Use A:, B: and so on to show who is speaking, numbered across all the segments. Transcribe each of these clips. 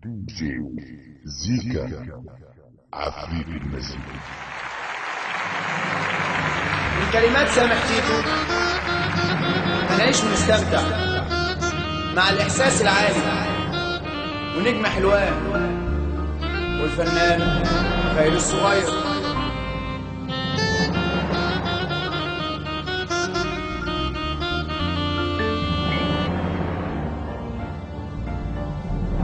A: دي زيكا عفريت المزيكا.
B: الكلمات سامح تيتو. هنعيش ونستمتع مع الإحساس العالي ونجم حلوان والفنان خير الصغير.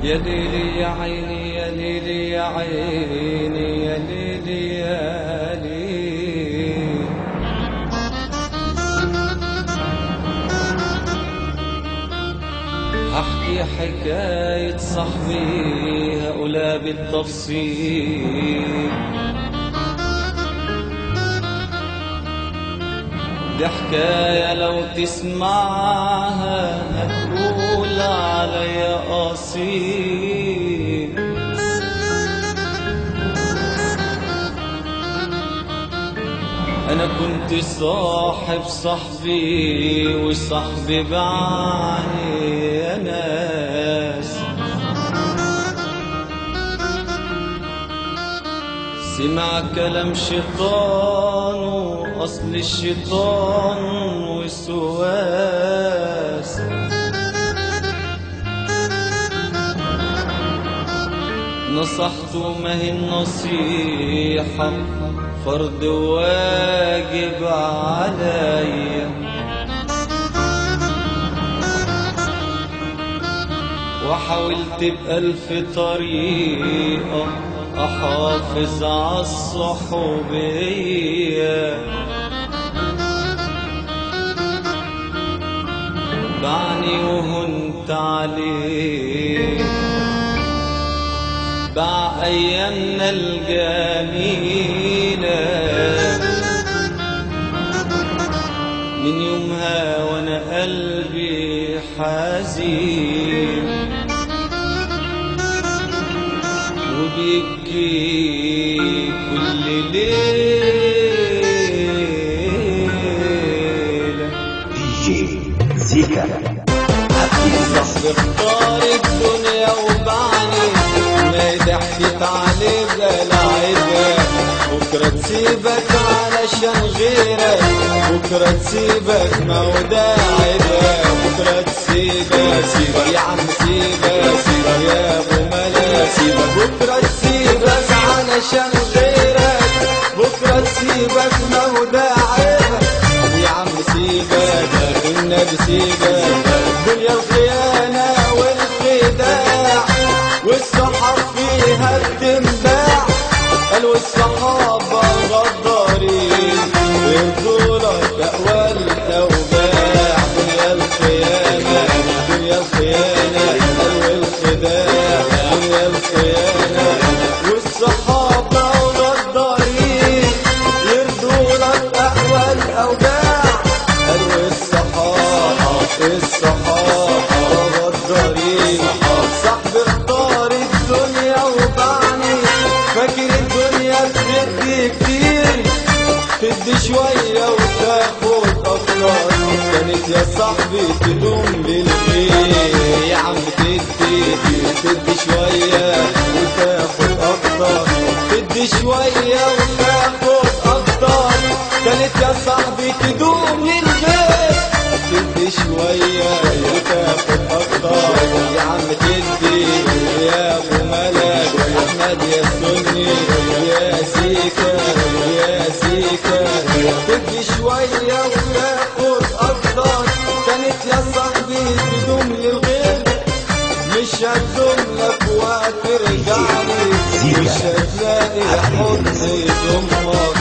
C: يا ليلي يا عيني يا ليلي يا عيني يا ليلي يا ليلي، هحكي حكاية صاحبي هقولها بالتفصيل. دي حكاية لو تسمعها هتقول عليا أصيل. أنا كنت صاحب صاحبي وصاحبي باعني يا ناس، سمع كلام شيطان وأصل الشيطان وسواس. نصحته ما هي النصيحة فرض واجب عليا، وحاولت بألف طريقة أحافظ عالصحوبية. بعني وهنت عليه، باع أيامنا الجميلة. من يومها وأنا قلبي حزين وبيبكي كل ليلة.
D: دي جي زيكا
C: صاحبي اختار الدنيا وبعني، ما ضحكت عليه بلاعبك. بكرة تسيبك علشان غيرك، بكرة تسيبك ما هو ده عيبك. بكرة تسيبك سيبك يا عم سيبك سيبك يا ابو ملاك سيبك. بكرة تسيبك علشان غيرك، بكرة تسيبك ما هو ده عيبك. يا عم سيبك والنبي سيبك، دنيا الخيانة والخداع والصحاب فيها بتنباع. قالوا الصحابة غدارين يرضوا لك أقوى الأوجاع. دنيا الخيانة دنيا الخيانة قالوا الخداع دنيا الخيانة والصحابة غدارين يرضوا لك أقوى الأوجاع. قالوا الصحابة الصحابة غدارين. صاحبي اختار الدنيا وبعني، فاكر الدنيا بتدي كتير، تدي شوية وتاخد أكتر. كانت يا صاحبي تدوم للخير، يا عم تدي تدي شوية وتاخد أكتر، تدي شوية وتاخد أكتر. كانت يا صاحبي تدوم للخير، تدي شوية وتاخد أكتر. يا عم تدي يا أبو ملك أحمد يا سني يا سيكا يا سيكا، تدي شوية وتاخد أكتر. كانت يا صاحبي تدوم للغير، مش هتدوم لك وهترجعلي، مش هتلاقي حضن يضمك.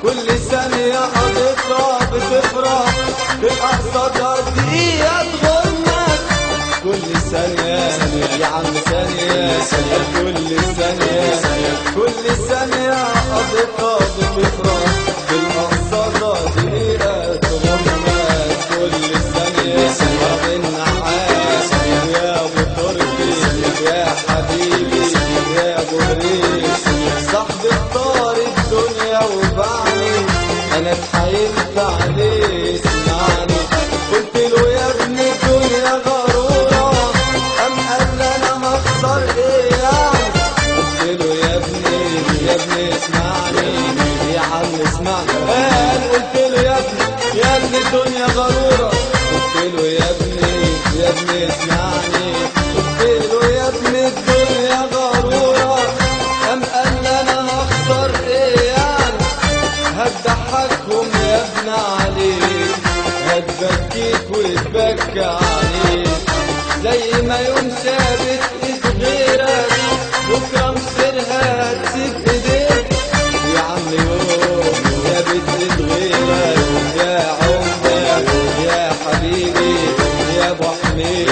C: كل ثانية قضيتها بتفرح، تبقى قصادها دقيقة تغمك. كل ثانية يا عم ثانية، كل ثانية كل ثانية قضيتها بتفرح، تبقى قصادها دقيقة تغمك. كل ثانية النحاس يا أبو تركي يا حبيبي يا أبو ريس. صاحبي اختار الدنيا وبعني، أنا اتحايلت عليه اسمعني. قلت له يا ابني الدنيا غرورة، قام قال لي أنا هخسر إيه؟ ابن الدنيا غرورة، قام قال انا هخسر ايه يعني، هتضحكهم يا ابن عليك، هتبكيك وتبكي عليك، زي ما يوم سابت ايد غيرك بكرة مصيرها هتسيب ايديك. يا عم يوم سابت ايد غيرك، يا عمدة يا حبيبي يا ابو حميد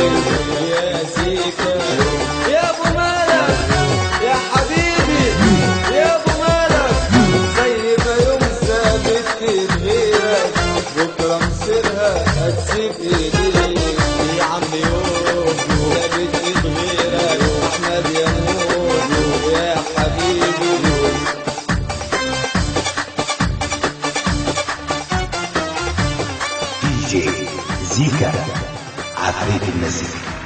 C: يا زيكا يا ابو مالك يا حبيبي يا ابو مالك، زي ما يوم سابت ايد غيرك بكرة مصيرها هتسيب ايديك. يا عم يوم سابت ايد غيرك، احمد يا نور يا حبيبي.
D: دي جي زيكا عفريت المزيكا.